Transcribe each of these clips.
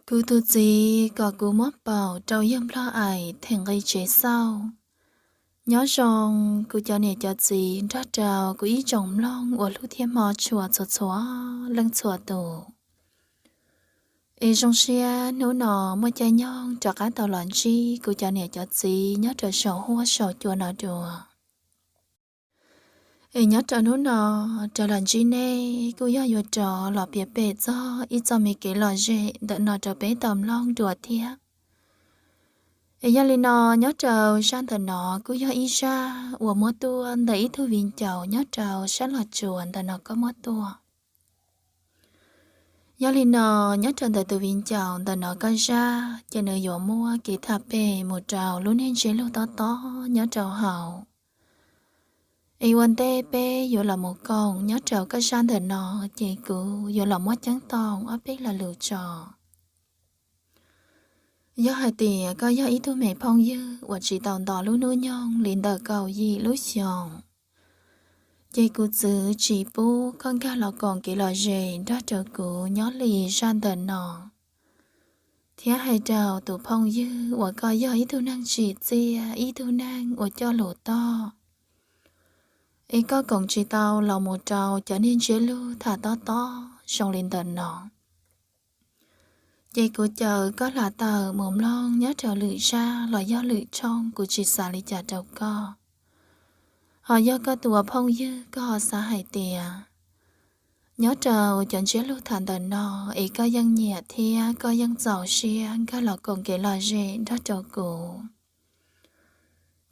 Kuv tus txiv kom kuv muab paum rau yawg Nplog Ais them nqi tsev xauj. Nyob zoo kuv cov niam cov txiv nrog rau kuv ib tsoom mloog uas hlub thiab hmov tshua txhua txhua leej txhua tus. Es zoo siab hnub no muaj caij nyoog rov qab tau los ntsib kuv cov niam cov txiv nyob rau saum huab saum cua no dua. Es nyob rau hnub no rov los ntsib nej kuj yog yuav rov los piav pem txog ib txoj me kev lom zem ntawm no rau peb tau mloog dua thiab. Es yog li no, nyob rau zaj ntawm no kuj yog ib zaj uas muab tuaj ntawm ib tug viv ncaus nyob rau sab Los Tsuas ntawm no koj muab tuaj. Yog li no, nyob rau ntawm tus viv ncaus ntawm no koj zaj ces nws yuav muab kev tham pem mus rau lub niag ntsiab lus tob tob nyob rau hauv. Es ua ntej peb yuav los mus koom nyob rau koj zaj ntawm no, ces kuv yuav los muab ceeb toom ob peb lo lus tso. Yog hais tias koj yog ib tug me phooj ywg uas tsis tau nto lub hnub nyoog li ntawm kaum yim lub xyoos, ces kuv txwv tsis pub koj nkag los koom kev lom zem nrog rau kuv nyob li zaj ntawm no, thiab hais rau tus phooj ywg uas koj yog ib tug neeg tsim txiaj, ib tug neeg uas coj lus toj, es koj koom tsis tau los mus rau cov niag ntsiab lus tham tob tob zoo li ntawm no. Ces kuv caw koj hla tawm mus mloog nyob rau lwm zaj los yog lwm tshooj, kuv tsis xav li cas rau koj. Ho yog koj tus ua phooj ywg koj ho xav hais tias nyob rau cov ntsiab lus tham ntawm no es koj yeej nyiam thiab koj yeej txaus siab nkag los koom kev lom zem nrog rau kuv,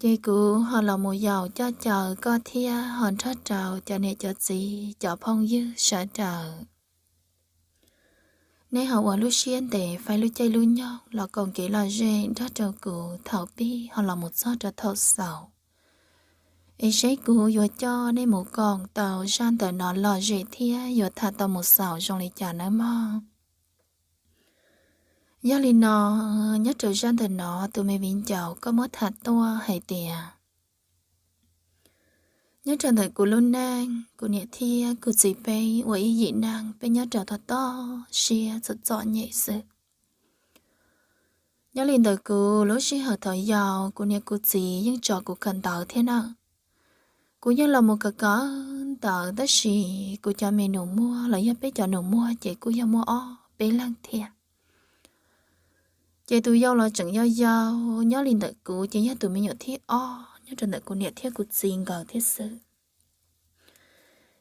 ces kuv ho los mus yaum coj caw koj thiab ho nrog rau cov niam cov txiv cov phooj ywg sawv daws, nej ho ua lub siab ntev faib lub caij lub nyoog los koom kev lom zem nrog rau kuv thaum pib ho los mus txog rau thaum xaus, es seb kuv yuav coj nej mus koom tau zaj ntawm no lom zem thiab yuav tham tau mus xaus zoo li cas nawb mog. Yog li no, nyob rau zaj ntawm no tus me viv ncaus koj muab tham tuaj hais tias nyob rau ntawm kuv lub neej, kuv niam thiab kuv txiv peb ua ib yim neeg peb nyob rau toj toj siab txom txom nyem xwb. Nyob li ntawm kuv lub sij hawm thaum yau kuv niam kuv txiv yeej tso kuv kawm ntawv thiab na. Kuv yeej los mus kawm kawm ntawv tab sis kuv cov me nus muag los yog peb cov nus muag ces kuj yog muaj ob peb leeg thiab. Ces tus yau los tseem yau yau, nyob li ntawm kuv ces yog tus me nyuam thib ob nyob rau ntawm kuv niam thiab kuv txiv nkawd thiab xwb.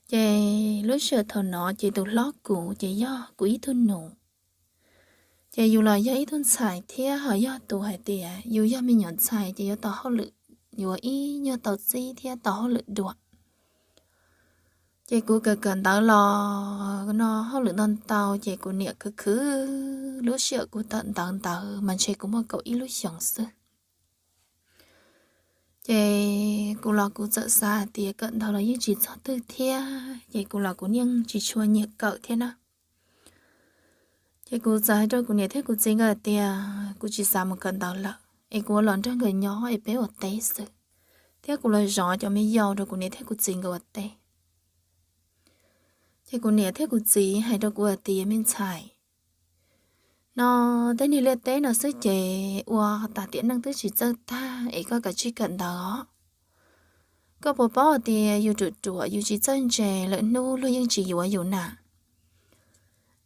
Ces lub sij hawm thaum no ces tus hlob kuv ces yog kuv ib tug nus. Ces yus los yog ib tug ntxhais thiab ho yog tus hais tias yus yog me nyuam ntxhais ces yuav tau hauj lwm, yuav ib nyuag tau txib thiab tau hauj lwm dua. Ces kuv kawm kawm ntawv los no hauj lwm ntau ntau ces kuv niam khwv khwv lub sij hawm kuv kawm ntawv ntawd mas ntshe kuv muaj kaum ib lub xyoos xwb. Ces kuv los kuv txawm xav hais tias kawm ntawv los yeej tsis txog twg thiab, ces kuv los kuv yeej tsis tshua nyiam kawm thiab na. Ces kuv txawm hais rau kuv niam thiab kuv txiv nkawd hais tias kuv tsis xav mus kawm ntawv lawm es kuv ua los nrog nkawd nyob es peb ua teb xwb, thiab kuv los zov cov me yau rau kuv niam thiab kuv txiv nkawd ua teb. Ces kuv niam thiab kuv txiv hais rau kuv hais tias me ntxhais, no tej niag liaj teb no xwb ces ua tas tiam neej twb tsis txawj tag es koj kav tsij kawm ntawv os. Koj puas paub hais tias yus ruam ruam yus tsis txawj ntse lawm hnub luag yeej tsis yuav yus na.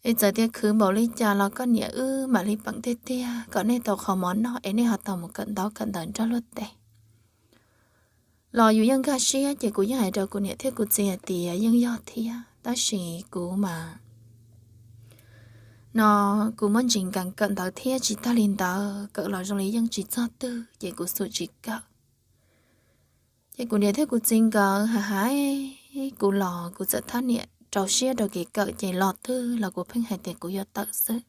Es txawm tias khwv npaum li cas los koj niam wb mam li peem tiag tiag kom nej tau qhov mov noj es nej ho tau mus kawm ntaub kawm ntawv nrog luag teb. Los yus yeej nkag siab ces kuv yeej hais rau kuv niam thiab kuv txiv hais tias yeej yog thiab tab sis kuv mas no kuv muaj ntsis nkees kawm ntawv thiab tsis tag li ntawd kawm los zoo li yeej tsis txog twg ces kuv xum tsis kawm. Ces kuv niam thiab kuv txiv nkawd hais hais kuv los kuv txawm thab niam rau siab rau kev kawm ces los twg los kuv pheej hais tias kuv yuav tawm xwb.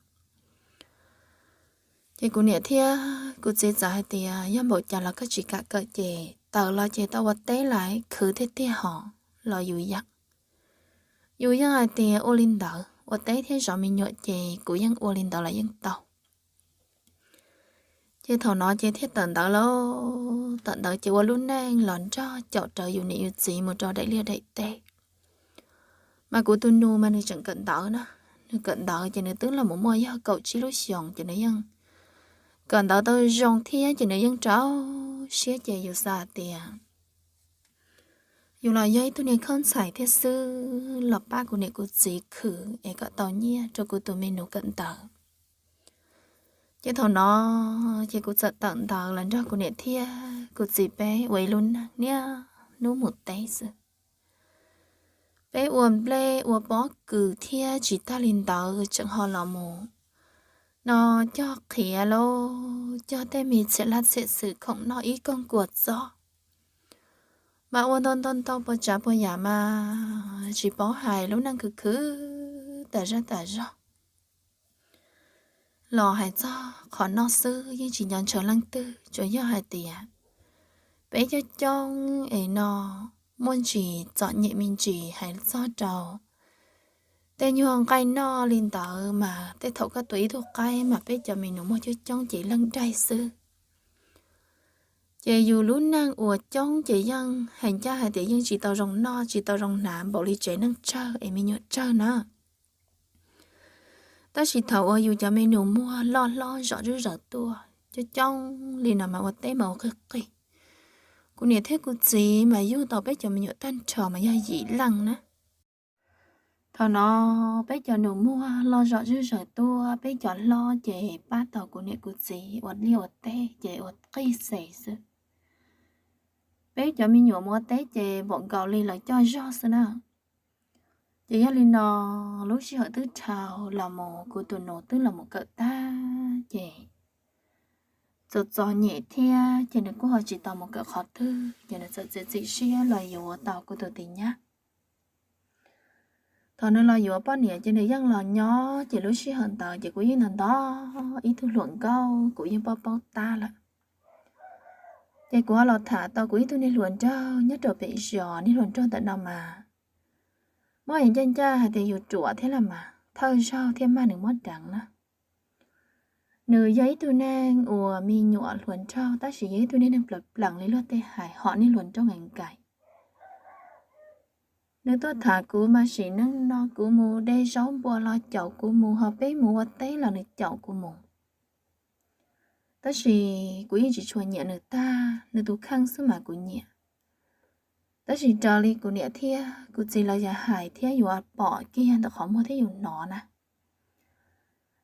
Ces kuv niam thiab kuv txiv txawm hais tias yog npaum cas los koj tsis kam kawm ces tawm los ces tau ua teb lawm khwv tiag tiag hos los yus yeej, yus yeej hais tias ua li ntawd ua teb thiab zov me nyuam ces kuv yeej ua li ntawd los yeej tau. Ces thaum no ces thiaj tawm ntawv lauj, tawm ntawv ces ua lub neej los nrog caum rawv yus niam yus txiv mus rau daim liaj daim teb. Mas kuv tus nus mas nws tseem kawm ntawv na, nws kawm ntawv ces nws twb los mus muaj yog kaum tsib lub xyoos ces nws yeej kawm ntawv tau zoo thiab ces nws yeej rau siab ces yus xav tias yus los yog ib tug niag khaub ntxhais thiab xwb los pab kuv niam kuv txiv khwv es kom tau nyiaj rau kuv tus me nus kawm ntawv. Ces thaum no ces kuv txawm tawm ntawv los nrog kuv niam thiab kuv txiv peb ua ib lub neej niaj hnub mus teb xwb. Peb ua nplej ua pob kws thiab tsis tag li ntawd tseem ho los mus no cog qhiav lauj, cog tej me txhiam laj txhiam xwm khoom noj ib koog kua txob. Mas ua ntau ntau ntau puas tsav puas yam mas tsis paub hais lub neej khwv khwv tas zaj tas zog. Los hais txog qhov noj xwb yeej tsis nco ntshaw leej twg, tsuas yog hais tias peb coob coob es no muaj ntsis txom nyem me ntsis hais txog rau tej nyuag nqaij noj li ntawd mas tej thaum koj tua ib tug qaib mas peb cov me nus muag coob coob ces leej daig xwb. Ces yus lub neej uas coob ces yeej hais ncaj hais tias yeej tsis tau zoo noj tsis tau zoo hnav npaum li tsev neeg tsawg es me nyuam tsawg na. Tab sis thaum uas yus cov me nus muag loj hlob zom zuj zawm tuaj coob coob li no mas ua teb mas ua qig qig. Kuv niam thiab kuv txiv mas yug tau peb cov me nyuam tag nrho mas yog yim leej na. Thaum no peb cov nus muag loj zom zuj zawm tuaj, peb cov hlob ces pab tau kuv niam kuv txiv ua liaj ua teb ces ua qig xes xwb. Peb cov me nyuam mus ua teb ces npaum nkaus li lawv coj zog xwb na. Ces yog li no, lub sij hawm twb dhau los mus kuv tus nus twb los mus kawm tag ces txom txom nyem thiab ces nws kuj ho tsis tau mus kawm qhov twg ces nws txawm txiav txim siab los yuav tau kuv tus tis nyab. Thaum nws los yuav poj niam ces nws yeej los nyob ces lub sij hawm ntawd ces kuv yeej nto nto ib tug hluas nkauj kuv yeej paub paub tab lawm. Ces kuv ho los tham tau kuv ib tug niag hluas nraug nyob rau pem zos, niag hluas nraug ntawm no mas muab ncaj ncaj hais tias yus ruam thiab los mas thawj zaug thiaj mag nws muab deev na. Nws yog ib tug neeg uas me nyuam hluas nraug tab sis yog ib tug niag neeg plaws plees li luag tej hais, hom niag hluas nraug nkees nkees. Nws tuaj tham kuv mas sim neej no kuv mus de zaub npua los caum kuv mus, ho peb mus ua teb los nws caum kuv mus. Tab sis kuv yeej tsis tshua nyiam nws tag, nws tus kheej xwb mas kuv nyiam. Tab sis raws li kuv niam thiab kuv txiv lawv yog hais thiab yuav pom kiag ntawm qhov muag thiab yus hnov na,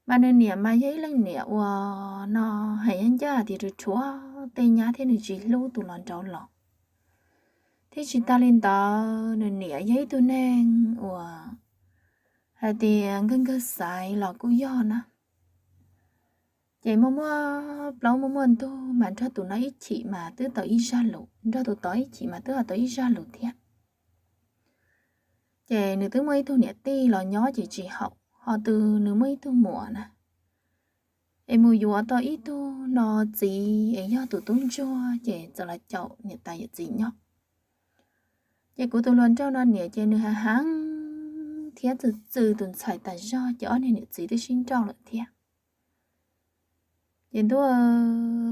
mas nws niam mas yog ib leej niam uas no hais ncaj ncaj tias ruam rhuav tej nyab thiab nws tsis hlub tus los nraud los. Thiab tsis tas li ntawd nws niam yog ib tug neeg uas hais tias nkawg nkawg xaiv los kuj yog na. Ces muaj muaj plaub muaj muaj ntug mas nrog tus no ib chim mas twb tau ib zaj lus, nrog tus tod ib chim mas twb tau ib zaj lus thiab. Ces nws twb muaj ib tug niam tij los nyob ces tsis haum, ho tus nws muaj ib tug muam na, es mus yuav tau ib tug no txiv es yog tus tub ntsuag ces txawm los caum niam tais yawm txiv nyob. Ces kuv tus hluas nraug no niam ces nws hav heev thiab txwm txwm tus ntxhais tas zog ces ob niag niam txiv twb sib nrauj lawm thiab. Ces ntuj,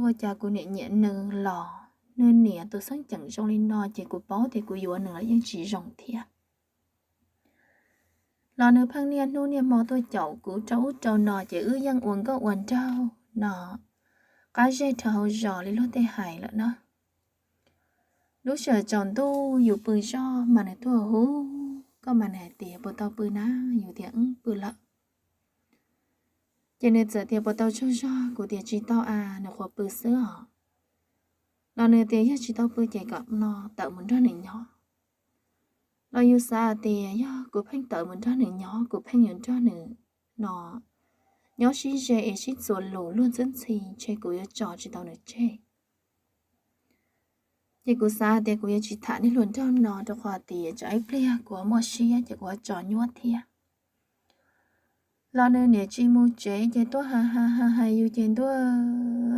ua cas kuv niam nyiam nws los nws niam tus xeeb ceem zoo li no ces kuv paub tias kuv yuav nws los yeej tsis zoo thiab. Los nws pheej niaj hnub niaj hmo tuaj caum kuv rau ub rau no ces wb yeej ua nkauj ua nraug no qab zej rau hauv zos li luag tej hais lawm na. Lub sij hawm tsaus ntuj yus pw zog mas nws tuaj hu koj mas nws hais tias puas tau pw na, yus tias wb pw lawm. Ces nws txawm tias puas tau tsaug zog, kuv tias tsis tau a, nws qhuav pw xwb os. Los nws tias yog tsis tau pw ces kom no tawm mus nrog nws nyob. Los yus xav hais tias yog kuv pheej tawm mus nrog nws nyob, kuv pheej yuav nrog nws no nyob sib ze es sib txuas lus luag ntxhi ntxhi ntshe kuv yuav tso tsis tau nws tseg. Ces kuv xav hais tias kuv yuav tsis tham niag hluas nraug no rau qhov tias tsam ib pliag kuv muaj siab ces kuv tso nyuab thiab. Los nws niam tsis mus tsev ces tuaj hais hais hais yus ces ntuj,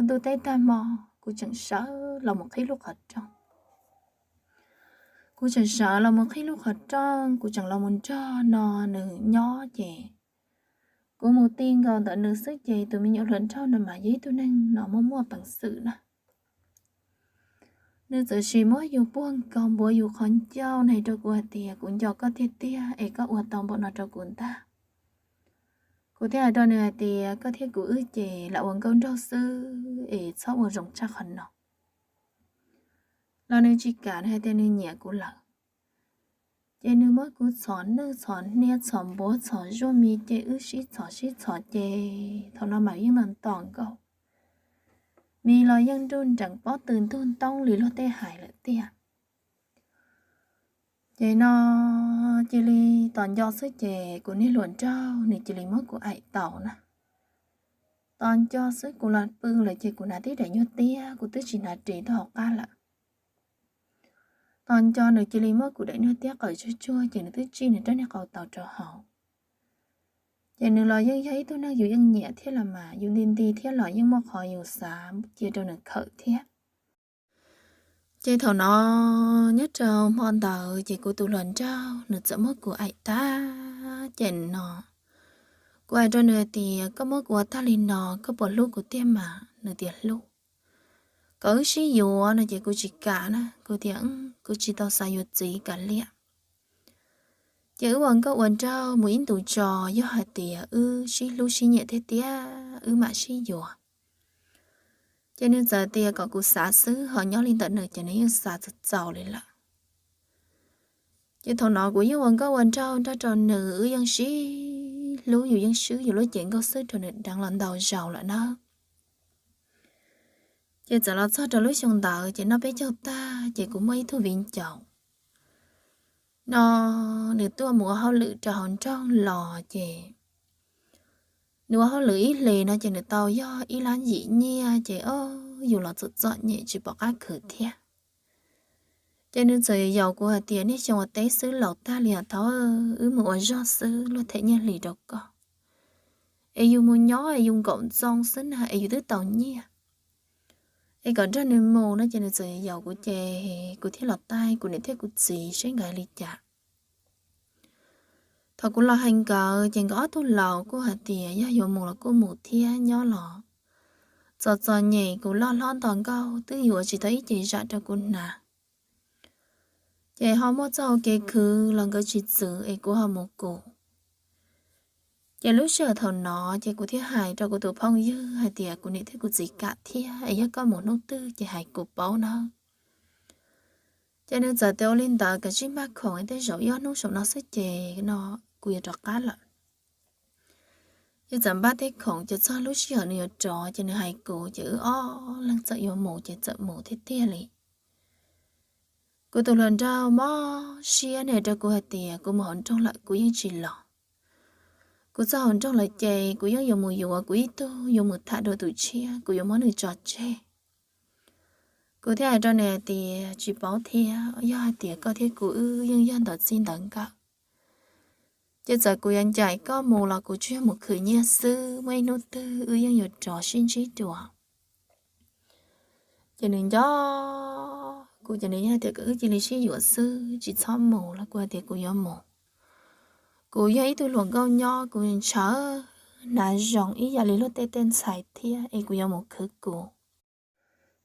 ntuj teb tag hmo kuv tseem sawv los mus qhib lub qhov rooj. Kuv tseem sawv los mus qhib lub qhov rooj, kuv tseem los mus nrog no nws nyob ces kuv mus ti nkaus ntawm nws xwb ces tus me nyuam hluas nraug no mas yog ib tug neeg no muaj muaj peev xwm na. Nws txawm sim muab yus puag nkaus npuav yus qhov ncauj, nws hais rau kuv hais tias kuv nco koj tiag tiag es koj ua tau npaum no rau kuv ntag. Kuv thiaj hais rau nws hais tias koj thiab kuv wb ces lam ua nkauj nraug xwb es txhob ua zoo tshaj qhov no. Los nws tsis kam, nws hais tias nws nyiam kuv lawm. Ces nws muab kuv txhom nwj txhom hnia txhom npuav txhom zuaj, mis ces wb sib txhom sib txhom ces thaum no mas yeej nto nto nkauj, mis los yeej nruj nreem pob tw ntug ntoob li luag tej hais lawm tiag. Ces no cia li tos nco xwb ces kuv niag hluas nraug nws cia li muab kuv aim tau na. Tos nco xwb kuv los pw lawm ces kuv hnav tib daim nyuag tiab, kuv twb tsis hnav ris tuaj hauv qab lawm. Tos nco nws cia li muab kuv daim nyuag tiab qaws tsuag tsuag ces nws twb tsij nws rab niag qau taus rau hauv. Ces nws los yeej yog ib tug neeg yus yeej nyiam thiab los mas, yus nti nti thiab los yeej muaj qhov yus xav cia rau nws khawm thiab. Ces thaum no nyob rau hmo ntawd ces kuv tus hluas nraug nws txawm muab kuv aim tag ces no, kuv hais rau nws hais tias koj muab kuv ua tag li no koj puas hlub kuv tiag mas? Nws tias hlub. Kom wb sib yuav no ces kuv tsis kam na, kuv tias kuv tsis tau xav yuav txiv kav liam. Ces wb ua nkauj ua nraug mus ib ntus tso, yog hais tias wb sib hlub sib nyiam tiag tiag wb mam sib yuav. Ces nws txawm tias kom kuv xav xwb, ho nyob li ntawm nws ces nws yeej xav txaus txaus li lawm. Ces thaum no kuv yeej ua nkauj ua nraug nrog rau nws, wb yeej sib hlub, yus yeej swb yus lub cev nkauj xwb rau nws deev los ntau zaus lawm na. Ces txawm los txog rau lub xyoo ntawd ces noj peb caug tag ces kuv muaj ib tug viv ncaus no, nws tuaj mus ua hauj lwm rau hauv nroog los ces nws ua hauj lwm ib hlis no ces nws tau yog ib lab yim nyiaj ces o, yus los txom txom nyem tsis pom qab khwv thiab. Ces nws txawm yaum kuv hais tias niaj xyoo ua teb xwb laus tag li os thaub, wb mus ua zog xwb luag them nyiaj hlis rau koj es yus mus nyob es yus nkaum ntxoo xwb na es yus twb tau nyiaj. Es kom nrog nws mus no ces nws txawm yaum kuv ces kuv thiaj los taij kuv niam thiab kuv txiv seb nkawd hais li cas. Thaum kuv los hais nkawd ces nkawd ob tug laus kuj hais tias yog yuav mus los kuj mus thiab, nyob los txom txom nyem kuv loj hlob nto nkauj twb yuav tsis tau ib ce zam rau kuv hnav. Ces ho muaj txoj hau kev khwv los nkawd tsis txwv es kuv ho mus kuv. Ces lub sij hawm thaum no ces kuv thiaj hais rau kuv tus phooj ywg hais tias kuv niam thiab kuv txiv kam thiab es yog koj mus hnub twg ces hais kuv paub nawb. Ces nws txawm tias ua li ntawd kav tsij npaj khoom, tej zaum ib ob hnub saum no xwb ces no kuv yuav rov qab lawm. Ces txawm npaj tej khoom ces txog lub sij hawm nws yuav rov ces nws hais kuv ces wb ob leeg txawm yuav mus ces txawm mus tiag tiag li. Kuv tus hluas nraug mob siab nws hais rau kuv hais tias kuv mus hauv nroog lawm kuv yeej tsis los. Kuv txog hauv nroog lawm ces kuv yeej yuav mus yuav kuv ib tug, yuav mus tham dua tus tshiab, kuv yuav muab nws tso tseg. Kuv thiaj hais rau nws hais tias tsis paub thiab, yog hais tias koj thiab kuv wb yeej yog ntawv txij ntawv nkawm, ces txawm kuv yuav ncaim koj mus los kuv tsuas yog mus khwv nyiaj xwb, muaj ib hnub twg wb yeej yuav rov sib ntsib dua. Ces nws nco kuv ces nws yeej hais tias kom wb cia li sib yuav xwb tsis txhob mus los kuv hais tias kuv yuav mus. Kuv yog ib tug hluas nkauj nyob kuv ntshaw hnav zoo ib yam li luag tej tej ntxhais thiab es kuv yuav mus khwv kuv.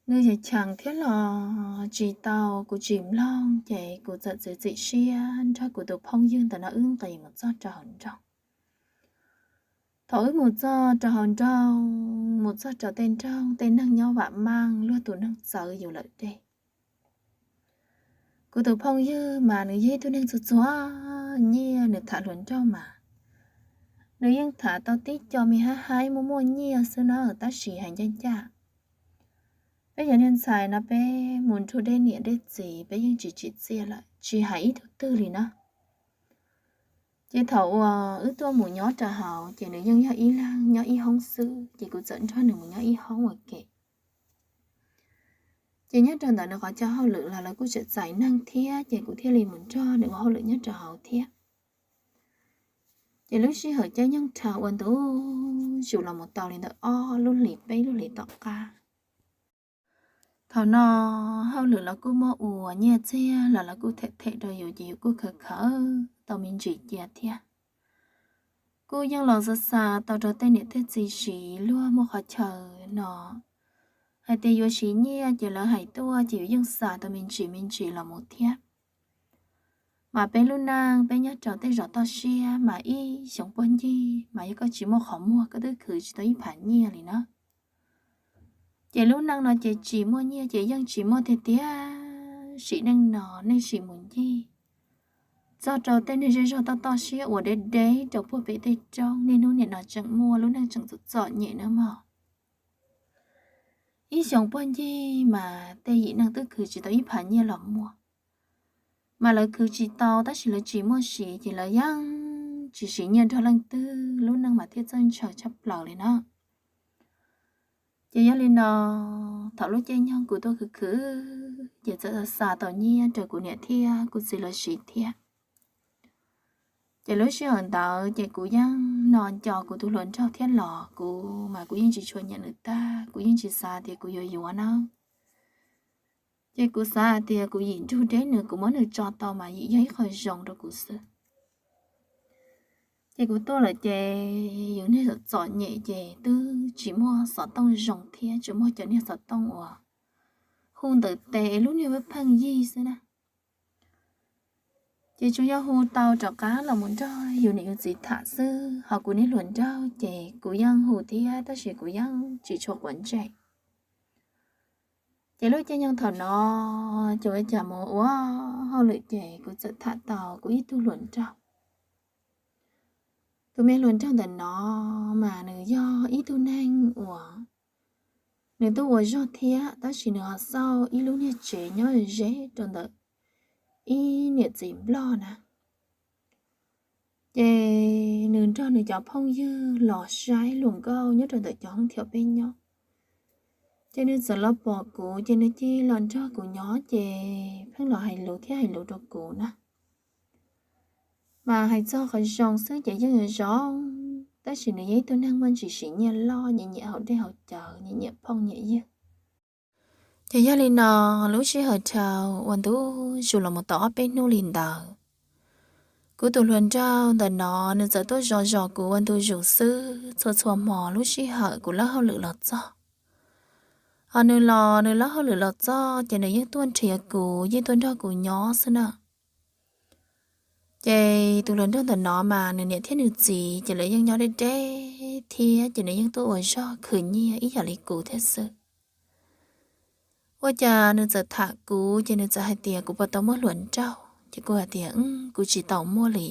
Nws cheem cheem thiab los tsis tau, kuv tsis mloog ces kuv txawm txiav txim siab nrog kuv tus phooj ywg ntawm no wb nqis mus txog rau hauv nroog. Thaum wb mus txog rau hauv nroog, mus txog rau tej nroog tej neeg nyob vam meej, luag tus neeg txawv yus lawm dej. Kuv tus phooj ywg mas nws yog ib tug neeg txuag txuag nyiaj, nws tham hluas nraug mas nws yeej tham tau tib co me hab haib muaj muaj nyiaj xwb na, tab sis hais ncaj ncaj, peb cov niag ntxhais no peb mus nrug dej niam dej txiv peb yeej tsis tsim txiaj lawm, tsis hais ib tug twg li na. Ces thaum uas wb tuaj mus nyob rau hauv ces nws yeej yog ib leeg nyob ib hoob xwb, ces kuv txawm nrog nws mus nyob ib hoob ua ke. Ces nyob rau ntawm nws qhov chaw hauj lwm los lawv kuj tseem txais neeg thiab, ces kuv thiaj li mus nrog nws ua hauj lwm nyob rau hauv thiab. Ces lub sij hawm caij nyoog rhawv ua ntu zus los mus tau li ntawm ob lub hlis peb lub hlis tom qab. Thaum no hauj lwm los kuj muaj ua, nyiaj txiag los lawv kuj them them rau yus ces yus kuj khawv khawv tau me ntsis cia thiab. Kuj yeej los xa xa tau rau tej niam tej txiv siv, luag muaj qhov chaw no hais tias yuav siv nyiaj ces lawv hais tuaj ces yus yeej xa tau me ntsis me ntsis los mus thiab. Mas peb lub neej peb nyob rau tej zos toj siab mas ib xyoos puag ncig mas yog koj tsis muaj qhov muag koj twb khwv tsis tau ib phav nyiaj li na. Ces lub neej no ces tsis muaj nyiaj ces yeej tsis muaj tiag tiag. Sim neej no nej sim mus ncig txog rau tej neeg zej zog toj toj siab uas deb deb rau puag pem tej roob, niaj hnub nim no tseem muaj lub neej tseem txom txom nyem na mog. Ib xyoos puag ncig mas tej yim neeg twb khwv tsis tau ib phav nyiaj los muag. Mas lawv khwv tsis tau tab sis lawv tsis muaj siv ces lawv yeej tsis siv nyiaj nrog leej twg, lub neej mas thiaj txawj ntshaw tshaj plaws li na. Ces yog li no, thaum lub caij nyoog kuv tuaj khwv khwv ces txawm xa tau nyiaj rau kuv niam thiab kuv txiv lawv siv thiab. Ces lub sij hawm ntawd ces kuv yeej no nco kuv tus hluas nraug thiab los kuv mas kuv yeej tsis tshua nyiam nws tag, kuv yeej tsis xav tias kuv yuav yuav na. Ces kuv xav hais tias kuv yim nrug deb nws, kuv muab nws tso tau mas yim yog ib qho zoo rau kuv xwb. Ces kuv tuaj lawm ces yus niag txom txom nyem ces twb tsis muaj xov tooj zoo thiab, tsuas muaj cov niag xov tooj uas hu ntawm tes lub niag web pheej yig xwb na. Ces tsuas yog hu tau rov qab los mus nrog yus niam yus txiv tham xwb, ho kuv niag hluas nraug ces kuv yeej hu thiab tab sis kuv yeej tsis tshua quav ntsej. Ces lub caij nyoog thaum no ces ua cas mus ua hauj lwm ces kuv txawm tham tau kuv ib tug hluas nraug. Tus me hluas nraug ntawm no mas nws yog ib tug neeg uas nws tuaj ua zog thiab tab sis nws ho xauj ib lub niag tsev nyob ze rau ntawm ib niam txiv Nplog na. Ces nws nrog nws cov phooj ywg los saib hluas nkauj nyob rau ntawm cov hoob thiab peb nyob. Ces nws txawm los pom kuv ces nws cia li los nrog kuv nyob ces pheej los hais lus thiab hais lus rau kuv na. Mas hais txog qhov zoo xwb ces yeej zoo, tab sis nws yog ib tug neeg muaj ntsis siv nyiaj loj, nyiam nyiam haus dej haus cawv, nyiam nyiam phooj nyiam ywg. Ces yog li no, lub sij hawm dhau ua ntu zus los mus tau ob peb hnub li ntawd, kuv tus hluas nraug ntawm no nws txawm tuaj zov zov kuv ua ntu zus xwb txhua txhua hmo lub sij hawm kuv lawb hauj lwm los txog. Ho nws los nws lawb hauj lwm los txog ces nws yeej tuaj nrhiav kuv, yeej tuaj nrog kuv nyob xwb na. Ces tus hluas nraug ntawm no mas nws niam thiab nws txiv ces lawv yeej nyob deb deb thiab ces nws yeej tuaj ua zog khwv nyiaj ib yam li kuv thiab xwb. Ua cas nws txawm tham kuv ces nws txawm hais tias kuv puas tau muaj hluas nraug, ces kuv hais tias kuv tsis tau muaj li.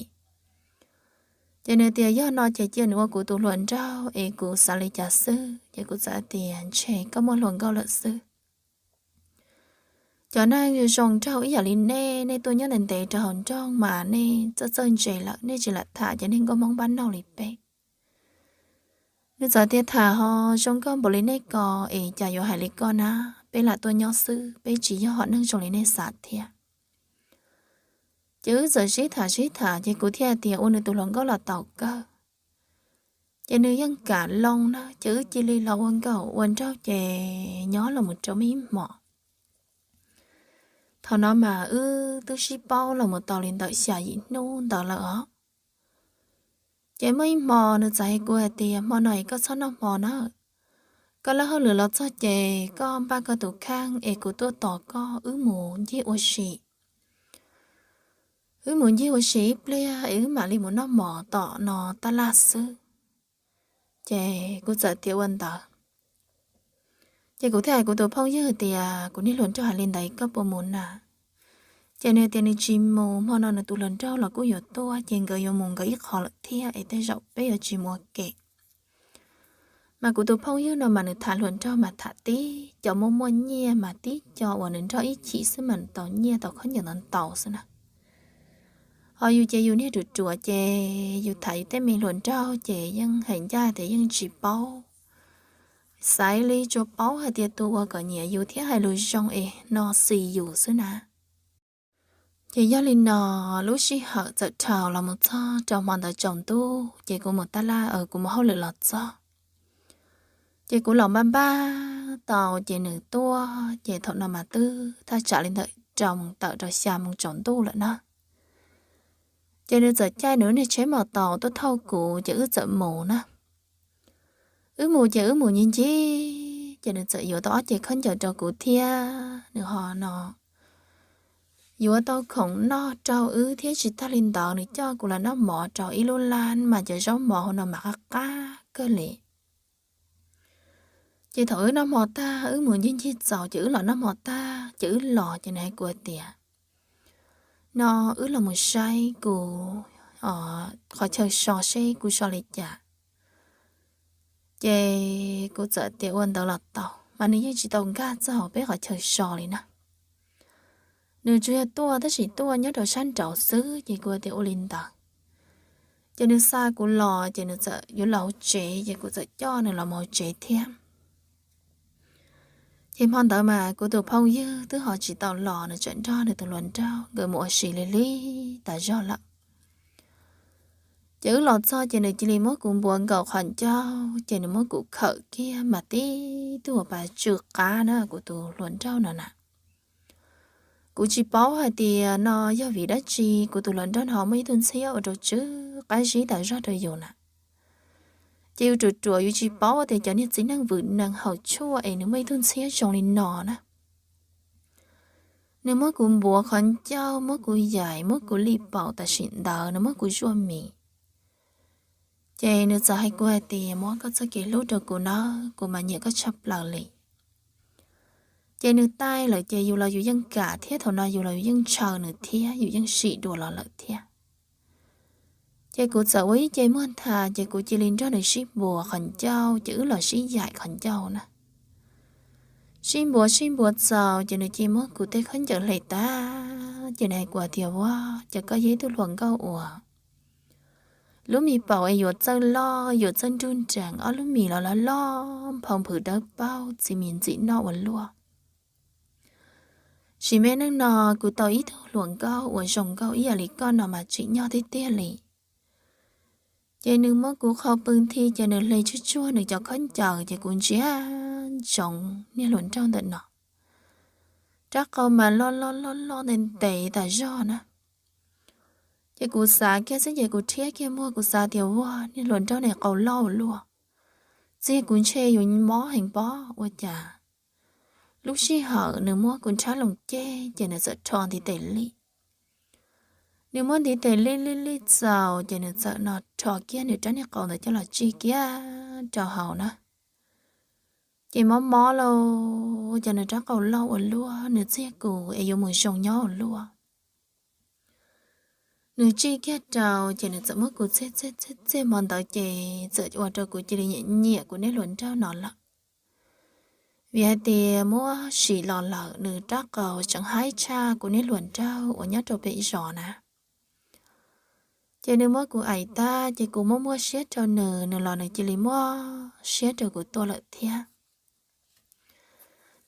Ces nws tias yog no ces cia nws ua kuv tus hluas nraug es kuv xav li cas xwb, ces kuv txawm hais tias ntshe koj muaj hluas nkauj lawm xwb. Cov neeg zoo nraug ib yam li nej, nej tuaj nyob ntev ntev rau hauv nroog mas nej txawj txawj ntse lawm, nej tsis lam tham cov neeg nkauj Hmoob npab nauj li peb. Nws txawm tias tham ho zoo nkauj npaum li nej ko es cas yuav hais li koj na, peb lam tuaj nyob xwb, peb tsis yog hom neeg zoo li nej xav thiab. Ces wb txawm sib tham sib tham ces kuv thiaj tias ua nws tus hluas nkauj los tau kawg. Ces nws yeej kam loo na, ces wb cia li los ua nkauj ua nraug ces nyob los mus rau muaj ib hmos. Thaum no mas wb twb sib paub los mus tau li ntawm xya yim hnub ntawd lawm os. Ces muaj ib hmo nws txawm hais kuv hais tias hmo no es koj txhob noj hmo na, koj lawb hauj lwm los txog ces koj npaj koj tus kheej es kuv tuaj tos koj wb mus ncig ua si. Wb mus ncig ua si ib pliag es wb mam li mus noj mov tom no tab laj xwb. Ces kuv txawm tias ua ntawd. Ces kuv thiaj hais kuv tus phooj ywg tias kuv niag hluas nraug hais li ntawd koj puas mus na? Ces nws tias nws tsis mus, hmo no nws tus hluas nraug los kuj yuav tuaj ces nkawd yuav mus nkawd ib qho lawm thiab es tej zaum peb yuav tsis mus ua ke. Mas kuv tus phooj ywg no mas nws tham hluas nraug mas tham tib cov muaj muaj nyiaj mas tib co uas nws nrog ib chim xwb mas nws tau nyiaj tau khaub ncaws ntau ntau xwb na. Ho yus ces yus niag ruam ruam ces yus tham yus tej me hluas nraug ces yeej hais ncaj tias yeej tsis paub, xaiv li tsuas paub hais tias tus uas kom nyiam yus thiab hais lus zoo es no xis yus xwb na. Ces yog li no, lub sij hawm txawm dhau los mus txog rau hmo ntawd tsaus ntuj ces kuv mus tab laj, kuv mus hauj lwm los txog. Ces kuv los npaj npaj tau ces nws tuaj, ces thaum no mas twb thaj tsam li ntawm rau moos tawm rau xya moos tsaus ntuj lawm na. Ces nws txawm caij nws lub niag tsheb mos taus tuaj thauj kuv ces wb txawm mus na. Wb mus ces wb mus ncig ncig ces nws txawm yuav tau ob cev khaub ncaws rau kuv thiab nws ho no, yuav tau khoom noj rau wb thiab tsis tag li ntawd nws coj kuv los noj mov rau ib lub lab mas cov zaub mov hauv no mas qab qab kawg li. Ces thaum wb noj hmo tag wb mus ncig ncig txaus ces wb los noj hmo tag ces wb los ces nws hais kuv tias, no wb los mus saib kuv qhov chaw so seb kuv so li cas. Ces kuv txawm tias ua ntawd los tau, mas nws yeej tsis tau nkag txog peb qhov chaw so li na. Nws tsuas yog tuaj tab sis tuaj nyob rau sab nraud xwb ces kuv tias ua li ntawd. Ces nws xa kuv los ces nws txawm yuav los hauv tsev ces kuv txawm coj nws los mus hauv tsev thiab. Ces hmo ntawd mas kuv tus phooj ywg twb ho tsis tau los, nws tseem nrog nws tus hluas nraug nkawd mus ua si li li tas zog lawm. Ces wb los txog ces nws cia li muab kuv npuav nkaus qhov ncauj ces nws muab kuv khawm kiag mas tib tug uas pas tsw qab na kuv tus hluas nraug no na. Kuv tsis paub hais tias no yog vim dab tsi kuv tus hluas nraug no muaj ib tug ntxhiab ua rau tsw qab zib tas zog rau yus na. Ces yus ruam ruam yus tsis paub tias cov niag txiv neej vwm nees haus tshuaj es nws muaj ib tug ntxhiab zoo li no na. Nws muab kuv npuav qhov ncauj, muab kuv yaim, muab kuv li paum tam sim ntawd nws muab kuv zuaj mis. Ces nws txawm hais kuv hais tias muab koj txoj kev hlub rau kuv nawb, kuv mas nyiam koj tshaj plaws li. Ces nws taij lawm ces yus los yus yeej kam thiab thaum no yus los yus yeej ntshaw nws thiab yus yeej sim dua los lawm thiab. Ces kuv txawm ua ib ce muag nthav ces kuv cia li nrog nws sib npuav qhov ncauj ces wb los sib yaim qhov ncauj na. Sib npuav sib npuav txaus ces nws cia li muab kuv tej khaub ncaws hle tag ces nws hais kuv tias, Ua cas koj yog ib tug hluas nkauj uas lub mis paum es yuav txawj loj yuav txawj nruj nrees, ob lub mis los loj loj nphau nphwv dawb paug txiv mis ntxim noj ua luaj. Sim me neej no kuv tau ib tug hluas nkauj uas zoo nkauj ib yam li koj no mas tsim nyog tiag tiag li. Ces nws muab kuv qho pw nthi ces nws hle tsuag tsuag nws cov khaub ncaws ces kuv ntsia ntsoov niag hluas nraug ntawm no. Rab qau mas loj loj loj loj ntev ntev tas zog na. Ces kuv xav kiag xwb ces kuv rhiab kiag muag kuv xav tias, Ua niag hluas nraug ne qau loj ua luaj, txiag kuv ntshe yuav mob heev pob ua cas. Lub sij hawm nws muab kuv nrhab loo ceg ces nws txawm rho ntiv tes lij. Nws muab ntiv tes lij lij lij txaus ces nws txawm no rho kiag nws rab niag qau ntawd coj los tsij kiag rau hauv na. Ces mob mob lauj, ces nws rab qau loj ua luaj, nws txiag kuv es yuav mus zoo nyob ua luaj. Nws tsij kiag rau ces nws txawm muab kuv txiag txiag txiag txiag hmo ntawd ces txawm ua rau kuv cia li nyiam nyiam kuv niag hluas nraug no lawm. Vim hais tias muab sim los lawm nws rab qau tseem haib tshaj kuv niag hluas nraug uas nyob rau pem zos na. Ces nws muab kuv aim tag ces kuv muab muaj siab rau nws, nws los nws cia li muaj siab rau kuv tuaj lawm thiab.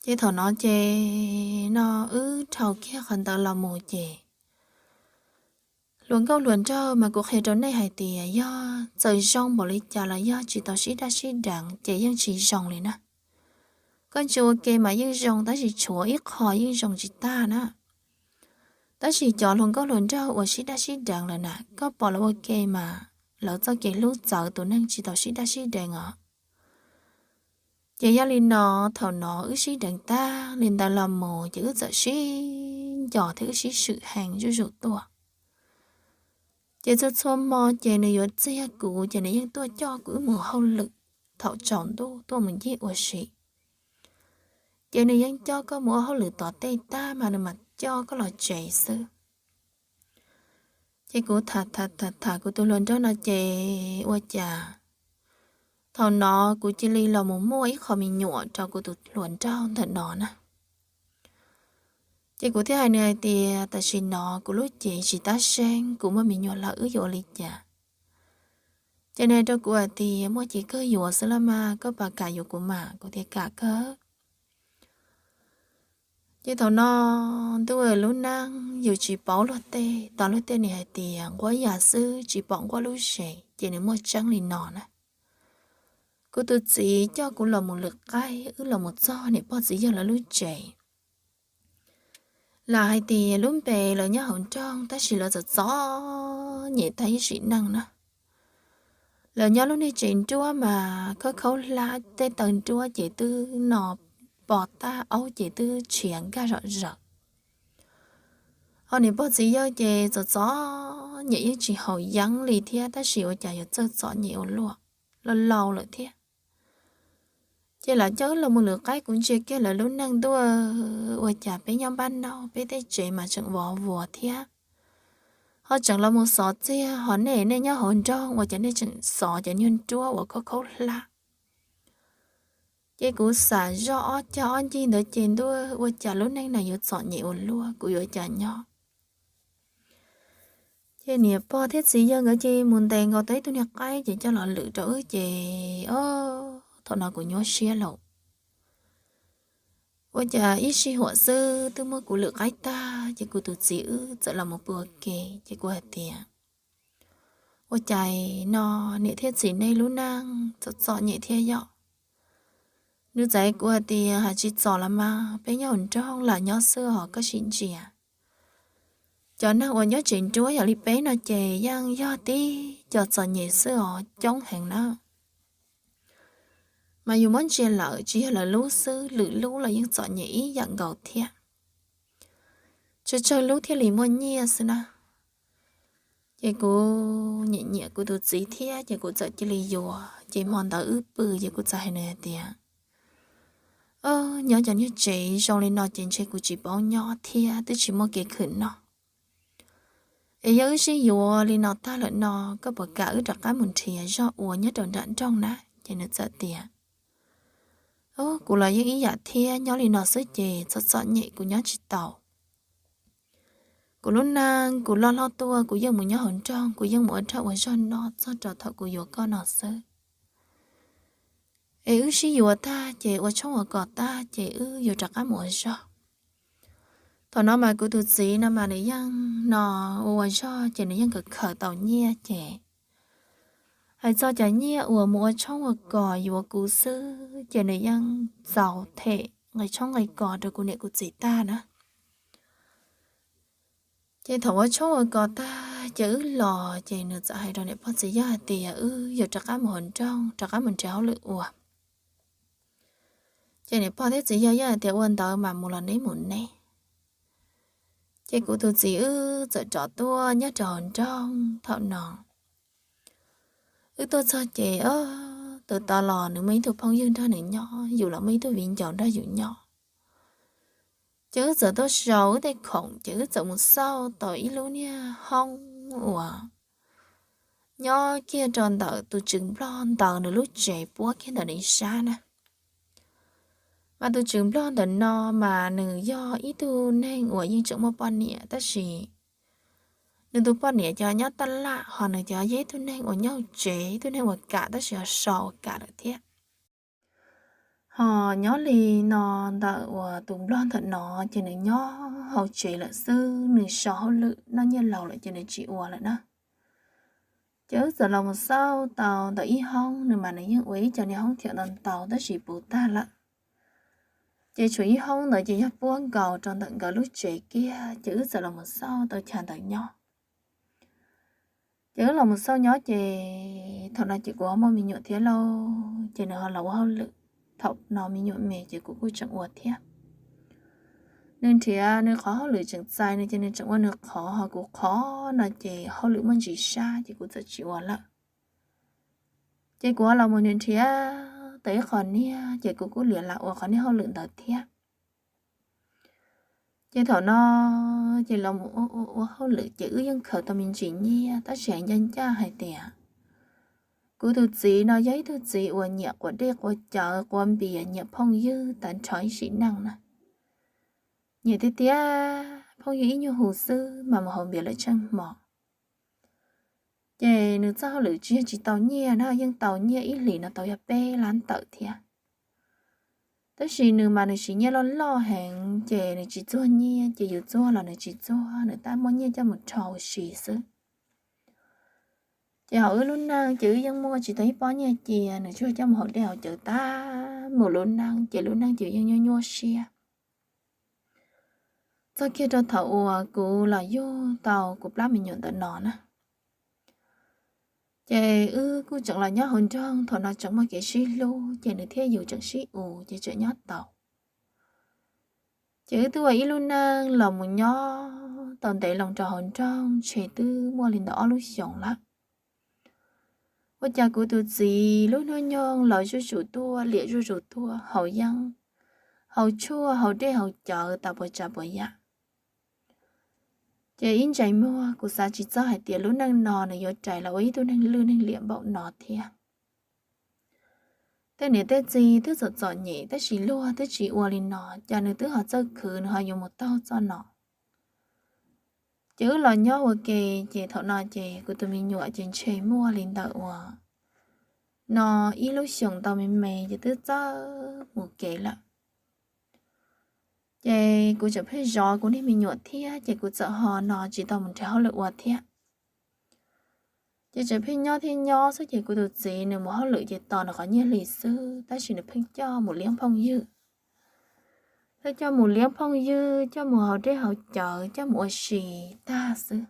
Ces thaum no ces no wb dhau kiag qhov ntawd los mus ces hluas nkauj hluas nraug mas kuv qhia rau nej hais tias yog txawm zoo npaum li cas los yog tsis tau sib daj sib deev ces yeej tsis zoo li na. Koj tsis ua ke mas yeej zoo tab sis tshuav ib qho yeej zoo tsis tag na. Tab sis cov hluas nkauj hluas nraug uas sib daj sib deev lawm na, koj pom lawv ua ke mas lawv txoj kev hlub txawv tus neeg tsis tau sib daj sib deev os. Ces yog li no, thaum no wb sib deev tag li ntawd los mus ces wb txawm sib nco thiab wb sib swm heev zuj zus tuaj. Ces txhua txhua hmo ces nws yuav txiag kuv ces nws yeej tuaj coj kuv wb mus hauj lwm thaum tsaus ntuj tuaj mus ncig ua si. Ces nws yeej coj koj mus ua hauj lwm tom tej tag mas nws mam coj koj los tsev xwb. Ces kuv tham tham tham tham kuv tus hluas nraug no ces ua cas thaum no kuv cia li los mus muaj ib qho me nyuam rau kuv tus hluas nraug ntawm no na. Ces kuv thiaj hais nws hais tias tam sim no kuv lub cev tsis tab seeb, kuv muaj me nyuam lawm wb yuav ua li cas? Ces nws hais rau kuv hais tias muaj ces kawg yuav xwb los mas, koj puas kam yuav kuv mas? Kuv tias kam kawg. Ces thaum no ntuj lub neej yus tsis paub luag tej, tos luag tej nws hais tias nquab ya xwb tsis pom nquab lub zes, ces nws muaj tseeb li no na. Kuv tus txiv coj kuv los mus lwm qaib, wb los mus txog niam pog txiv yawg lawv lub tsev. Lam hais tias lub npe lawv nyob hauv nroog tab sis lawv txom txom nyem tag ib sim neej na. Lawv nyob lub niag tsev nruab mas khaub khaub hlab, tej taw nruab ces twb no pos tag, aub ces twb tshiav nkag zom zaws. Ho niam pog txiv yawg ces txom txom nyem yeej tsis haus yeeb li thiab, tab sis ua cas yuav txawj txom nyem ua luaj, laus laus lawm thiab. Ces lam coj wb los mus lwm qaib, kuv ntsia kiag lawv lub neej ntuj, ua cas peb nyob npab nauj, peb tej tsev mas tseem vov vuas thiab, ho tseem los mus xov txiag, ho nej, nej nyob hauv nroog ua cas nej tseem xov cov nyuag nruab uas khaub khaub hlab. Ces kuv xav zoj ob cag ob ncig ntawd ces ntuj, ua cas lub neej no yuav txom nyem ua luaj, kuv yuav ua cas nyob. Ces niam pog thiab txiv yawg nkawd ces mus ntes nkaus tau ib tug niag qaib ces coj los lwm rau wb ces, o, thaum no kuv nyuaj siab lauj. Ua cas ib sij huam xwb twb muab kuv lwm qaib tag ces kuv tus txiv wb txawm los mus pw ua ke ces kuv hais tias, ua cas no niam thiab txiv nej lub neej txom txom nyem thiab yom? Nws txawm hais kuv hais tias, hais tsis txom los mas peb nyob hauv nroog lam nyob xwb os, koj sim ntsia. Cov neeg uas nyob tsev nruab yam li peb no ces yeej yog tib co txom nyem xwb os, coob heev na. Mas yus muab ntsia lawm tsis yog lawv lub xwb, lwm lub los yeej txom nyem ib yam nkaus thiab. Tsawg tsawg lub thiaj li muaj nyiaj xwb na. Ces kuv nyiam nyiam kuv tus txiv thiab ces kuv txawm cia li yuav. Ces hmo ntawd wb pw ces kuv txawm hais nws hais tias, o, nyob cov niag tsev zoo li no ces ntshe kuv tsis paub nyob thiab twb tsis muaj kev khwv noj. Es yog wb sib yuav li no tag lawm no, koj puas kam wb rov qab mus nrhiav zog ua nyob rau nram nroog na? Ces nws txawm tias, o, kuv los yeej ib yam thiab, nyob li no xwb ces txom txom nyem kuv nyob tsis tau. Kuv lub neej kuv loj hlob tuaj kuv yeej mus nyob hauv nroog, kuv yeej mus ua dag ua zog noj txog rau thaum kuv yuav koj no xwb. Es wb sib yuav tag ces ua tshoob ua kos tag ces wb yuav rov qab mus ua zog. Thaum no mas kuv tus txiv no mas nws yeej no ua ua zog ces nws yeej khaws khaws tau nyiaj ces hais txog cov nyiaj uas mus ua tshoob ua kos yuav kuv xwb ces nws yeej txaus them nqi tshoob nqi kos rau kuv niam kuv txiv tag na. Ces thaum ua tshoob ua kos tag ces wb los ces nws txawm hais rau niam pog txiv yawg hais tias wb yuav rov qab mus hauv nroog rov qab mus nrhiav hauj lwm ua. Ces niam pog thiab txiv yawg yeej hais tias ua ntawd mas mus los neb mus neb. Ces kuv tus txiv wb txawm rov tuaj nyob rau hauv nroog thaum no. Wb tuaj txog ces, o, tus tod los nws muaj ib tug phooj ywg nrog nws nyob, yus los muaj ib tug viv ncaus nrog yus nyob. Ces wb txawm tuaj sau wb tej khoom ces wb txawm mus xauj tau ib lub niag hoob uas nyob kiag rau ntawm tus tswv nplog ntawd nws lub tsev puab kiag ntawm nws sab na. Mas tus tswv nplog ntawm no mas nws yog ib tug neeg uas yeej tseem muaj poj niam tab sis nws tus poj niam cov nyob taj laj, ho nws cov yog ib tug neeg uas nyob hauv tsev, ib tug neeg uas kam tab sis ho so uas kam lawm thiab. Ho nyob li no ntawm uas tus nplog ntawm no ces nws nyob hauv tsev lawm xwb, nws so hauj lwm noj nyiaj laus lawm ces nws tsis ua lawm na. Ces wb txawm los mus xauj tau ntawm ib hoob, nws mas nws yeej ua ib co niag hoob thiam ntau ntau tab sis puv tag lawm. Ces tshuav ib hoob ntawd ces yog puab nkaus rau ntawm nkawd lub tsev kiag, ces wb txawm los mus xauj tau chav ntawd nyob. Ces wb los mus xauj nyob ces thaum no ces kuv ho muaj me nyuam thiab lauj, ces nws ho los ua hauj lwm. Thaum no me nyuam me ces kuv kuj tseem ua thiab. Nws nrhiav nws qhov hauj lwm tseem txais nws ces nws tseem ua nws qhov, ho kuv qhov no ces hauj lwm muaj ntsis sab ces kuv txawm tsis ua lawm. Ces kuv ho los mus nrhiav tau ib qho niag ces kuv kuj liam lam ua qhov niag hauj lwm ntawd thiab. Ces thaum no ces los mus ua ua ua hauj lwm ces wb yeej khaws tau me ntsis nyiaj tab sis hais ncaj ncaj hais tias kuv tus txiv no yog ib tug txiv uas nyiam quav dej quav cawv quav npias, nyiam phooj ywg tag nrho ib sim neej na. Nyiam tiag tiag, phooj ywg ib nyuag hu xwb mas mus haus npias lawm tsheej hmo. Ces nws txoj hauj lwm tsis yog tsis tau nyiaj na, yeej tau nyiaj ib hlis no tau yog peb lab tawm thiab. Tab sis nws mas nws siv nyiaj loj loj heev ces nws tsis txuag nyiaj, ces yus txuag los nws tsis txuag, nws tab muab nyiaj coj mus rho ua si xwb. Ces hauv wb lub neej ces wb yeej muaj tsis tau ib pob nyiaj cia, nws tsuas coj mus haus dej haus cawv tag mus lub neej, ces lub neej ces yeej nyuaj nyuaj siab. Txog kiag rau thaum uas kuv los yug tau kuv plab me nyuam ntawm no na, ces wb kuj tseem los nyob hauv nroog, thaum no tseem muaj kev sib hlub ces nws thiab yus tseem sib us ces tseem nyob tau. Ces wb twb ua ib lub neej los mus nyob tau ntev loo rau hauv nroog ntshe twb muaj li ntawm ob lub xyoos lawm. Ua cas kuv tus txiv lub hnub nyoog los zuj zus tuaj, liam zuj zus tuaj, haus yeeb, haus tshuaj, haus dej haus cawv tas puas tsav puas yam. Ces ib ntsais muag kuv xav tsis txog hais tias lub neej no nws yuav rais los ua ib tug neeg lwj neeg liam npaum no thiab. Tej niam tej txiv twb txom txom nyem tab sis luag twb tsis ua li no, cas nws twb ho txawj khwv, nws ho yuav mus taug txoj no. Ces wb los nyob ua ke, ces thaum no ces kuv tus me nyuam ces ntshe muaj li ntawm uas no ib lub xyoos tau me me ces twb txawj mus kev lawm. Ces kuv tseem pheej zov kuv niag me nyuam thiab, ces kuv txawm ho no tsis tau mus nrhiav hauj lwm ua thiab. Ces tseem pheej nyob thiab nyob xwb, ces kuv tus txiv nws mus hauj lwm ces tos nws qhov nyiaj hli xwb, tab sis nws pheej coj mus liab phooj ywg. Pheej coj mus liab phooj ywg, coj mus haus dej haus cawv, coj mus ua si tag xwb.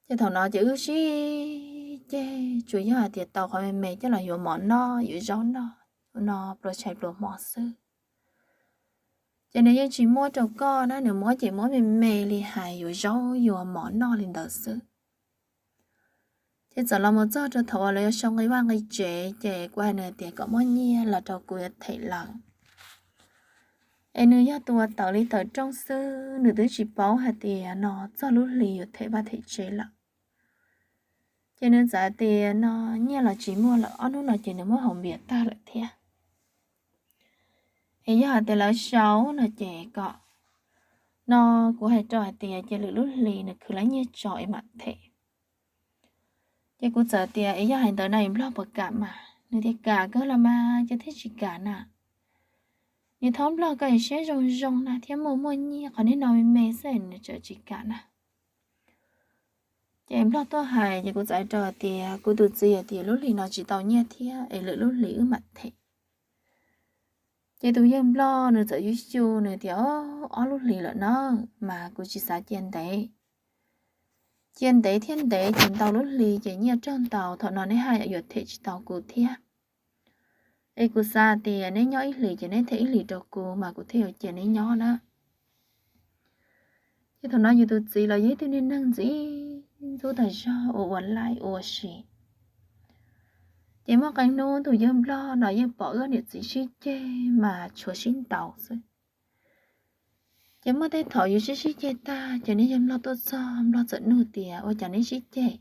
Ces thaum no ces wb sib ceg, tsuas yog hais tias tau qhov me me coj los yuav mov noj yuav zaub noj no pluas tshais pluas hmo xwb. Ces nws yeej tsis muab rau koj na, nws muab ces muab me me li hais yuav zaub yuav mov noj li ntawd xwb. Ces txawm los mus txog rau thaum uas lawv yuav sau nqi vaj nqi tsev, ces kuv hais nws tias kom muab nyiaj los rau kuv yuav them lawv. Es nws yog tus uas tawm li tawm rooj xwb, nws twb tsis paub hais tias no txog lub hli yuav them vaj them tsev lawm. Ces nws txawm tias no nyiaj los tsis muaj lawm, ob hnub no ces nws muab haus npias tag lawm thiab. Es yog hais tias lawv sau no ces kom no kuv hais rau hais tias cia lwm lub hli nws khwv lawv nyiaj tso es mam them. Ces kuv txawm tias es yog hais ntawd na es Nplog puas kam mas? Nws tias kam kawg los mas, cas thiaj tsis kam na. Nws thaub Nplog koj es siab zoo zoo na thiab muaj muaj nyiaj, qhov niag no me me xwb nws tseem tsis kam na. Ces Nplog tuaj hais ces kuv txawm hais rau hais tias kuv tus txiv hais tias lub hli no tsis tau nyiaj thiab es lwm lub hli wb mam them. Ces tus yawg Nplog nws txawm yub xyu nws tias ob lub hlis lawm na, mas kuv tsis xav cia ntev. Cia ntev thiab ntev ces ntau lub hlis ces nyiaj raug ntau, thaum no neb haj yuav them tsis tau kuv thiab. Es kuv xav tias neb nyob ib hlis ces neb them ib hlis rau kuv mas kuv thiaj yuav cia neb nyob na. Ces thaum no yus tus txiv los yog ib tug niag neeg ntxim ntxub tag zog ua ua laij ua si. Ces muaj qee hnub tus yawg Nplog no yeej pom wb niam txiv sib ceg mas tshuav sib ntaus xwb. Ces muaj tej thaum yus sib sib ceg tag ces niag yawg Nplog tuaj txog, Nplog txawm nug tias ua cas neb sib ceg?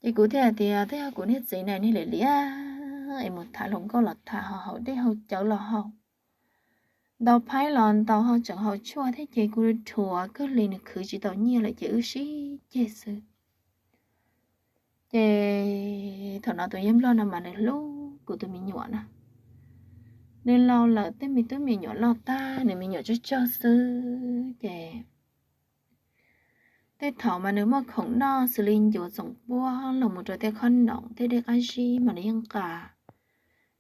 Ces kuv thiaj hais tias twb yog kuv niag txiv na niag liam liam es mus tham hluas nkauj los tham, ho haus dej haus cawv los haus, ntaus phaib los ntaus, ho tseem haus tshuaj thiab ces kuv dhuav kawg li, nws khwv tsis tau nyiaj lawm ces wb sib ceg xwb. Ces thaum no tus yawg Nplog no mas nws hlub kuv tus me nyuam na. Nws laus lawm, tej me tub me nyuam loj tag, nws me nyuam tsawg tsawg xwb ces tej thaum mas nws muaj khoom noj xws li ncuav txoom puab los mus rau tej khob noom tej dej qab zib mas nws yeej nqa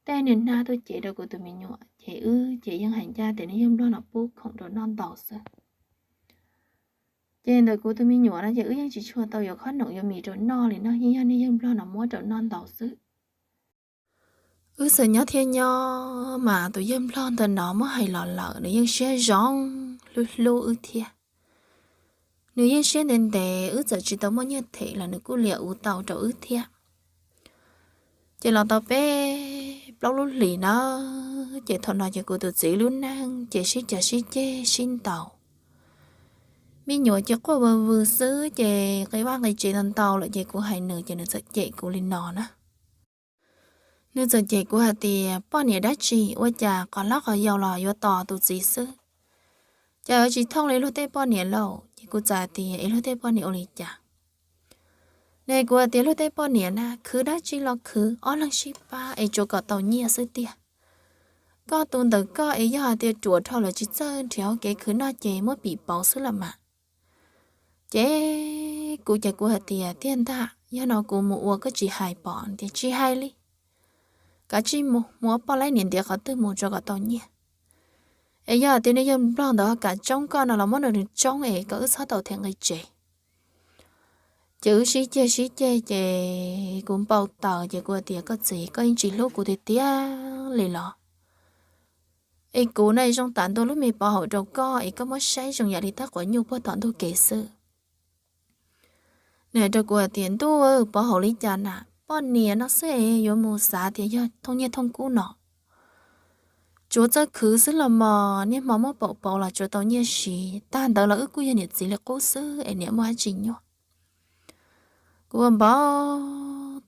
tej niag hnab tuaj cev rau kuv tus me nyuam, ces wb ces yeej hais ncaj tias niag yawg Nplog no pub khoom rau noj ntau xwb. Ces ntawm kuv tus me nyuam no ces wb yeej tsis tshua tau yuav khob noom yuav mis rau noj li no, yeej yog niag yawg Nplog no muab rau noj ntau xwb. Wb txawm nyob thiab nyob mas tus yawg Nplog ntawm no muab hais los lawm nws yeej siab zoo, hlub hlub wb thiab. Nws yeej siab ntev ntev, wb txawm tsis tau muaj nyiaj them los nws kuj liam ua tau rau wb thiab. Ces los tau peb plaub lub hlis na, ces thaum no ces kuv tus txiv lub neej ces sib cav sib ceg sib ntaus. Me nyuam ces quaj vwg vwg xwb, ces nqi vaj nqi tsev ntau ntau lawm ces kuv hais nws ces nws txawm cem kuv li no na. Nws txawm cem kuv hais tias poj niam dab tsi ua cas qos hlob qos yau los yuav tos tus txiv xwb, cas yuav tsis thooj li luag tej poj niam lauj? Ces kuv txawm hais tias es luag tej poj niam ua li cas? Ne kuv hais tias luag tej poj niam na khwv dab tsi los khwv, ob leeg sib pab es tsuas kom tau nyiaj xwb tiag. Koj tus ntawm koj es yog hais tias ruam dhau lawm tsis txawj nrhiav hauv kev khwv noj ces muab pim pauv xwb los mas. Ces kuv ces kuv hais tias tiag ntag, yog no kuv mus ua koj tsis hais pom? Tias tsis hais li, kav tsij mus, mus ua poj laib niam ntiav qhov twg mus tsuas kom tau nyiaj. Es yog hais tias nws yawg Nplog ntawd ho kam tsoob koj no los muab nws tsoob es kom wb txhob tau them nqi tsev. Ces wb sib ceg sib ceg ces kuv npau taws ces kuv hais tias koj txiv, koj yeej tsis hlub kuv tiag tiag li los? Es kuv no zoo tam ntua lub me pov haum rau koj es koj muab saib zoo yam li tab quav nyuj puag tom ntug kev xwb. Nws hais rau kuv hais tias, Ntuj, pov haum li cas na, poj niam no xwb es yuav mus xav tias yog thooj nyiaj thooj kub no. Tsuav txawj khwv xwb los mas niaj hmo muab pauv pauv los tsuav tau nyiaj siv, tag ntawd los wb kuj yog niam txiv li qub xwb es niam muaj dab tsi nyuaj. Kuv ua npau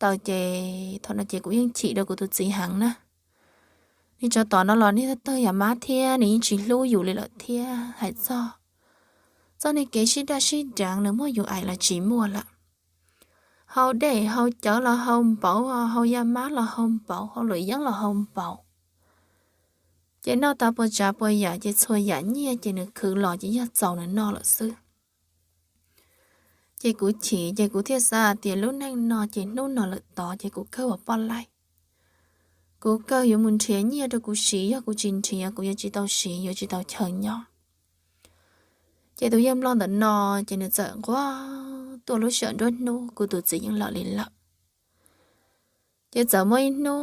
taws ces thaum no ces kuv yeej chim rau kuv tus txiv heev na. Niag tsov tom no los niag tawg yam mab thiab nws yeej tsis hlub yus li lawm thiab hais txog, txog niag kev sib daj sib deev nws muaj yus aim los tsis muaj lawm. Hau dej hau cawv los hau npaum, hau yam mab los hau npaum, hau luam yeeb los hau npaum. Ces noj tas puas tsav puas yam ces txhua yam nyiaj ces nws khwv los ces yog txaus nws noj lawm xwb. Ces kuv chim ces kuv thiaj xav tias lub neej no ces hnub no lawm tod ces kuv kawg ua poj laib. Kuv kawg yuav mus nrhiav nyiaj rau kuv siv, yog kuv tsis nrhiav kuv yuav tsis tau siv, yuav tsis tau chaw nyob. Ces tus yawg nplog ntawm no ces nws txawm nquag tuaj lub sij hawm nruab hnub kuv tus txiv yeej lawm li lawm. Ces txawm muaj ib hnub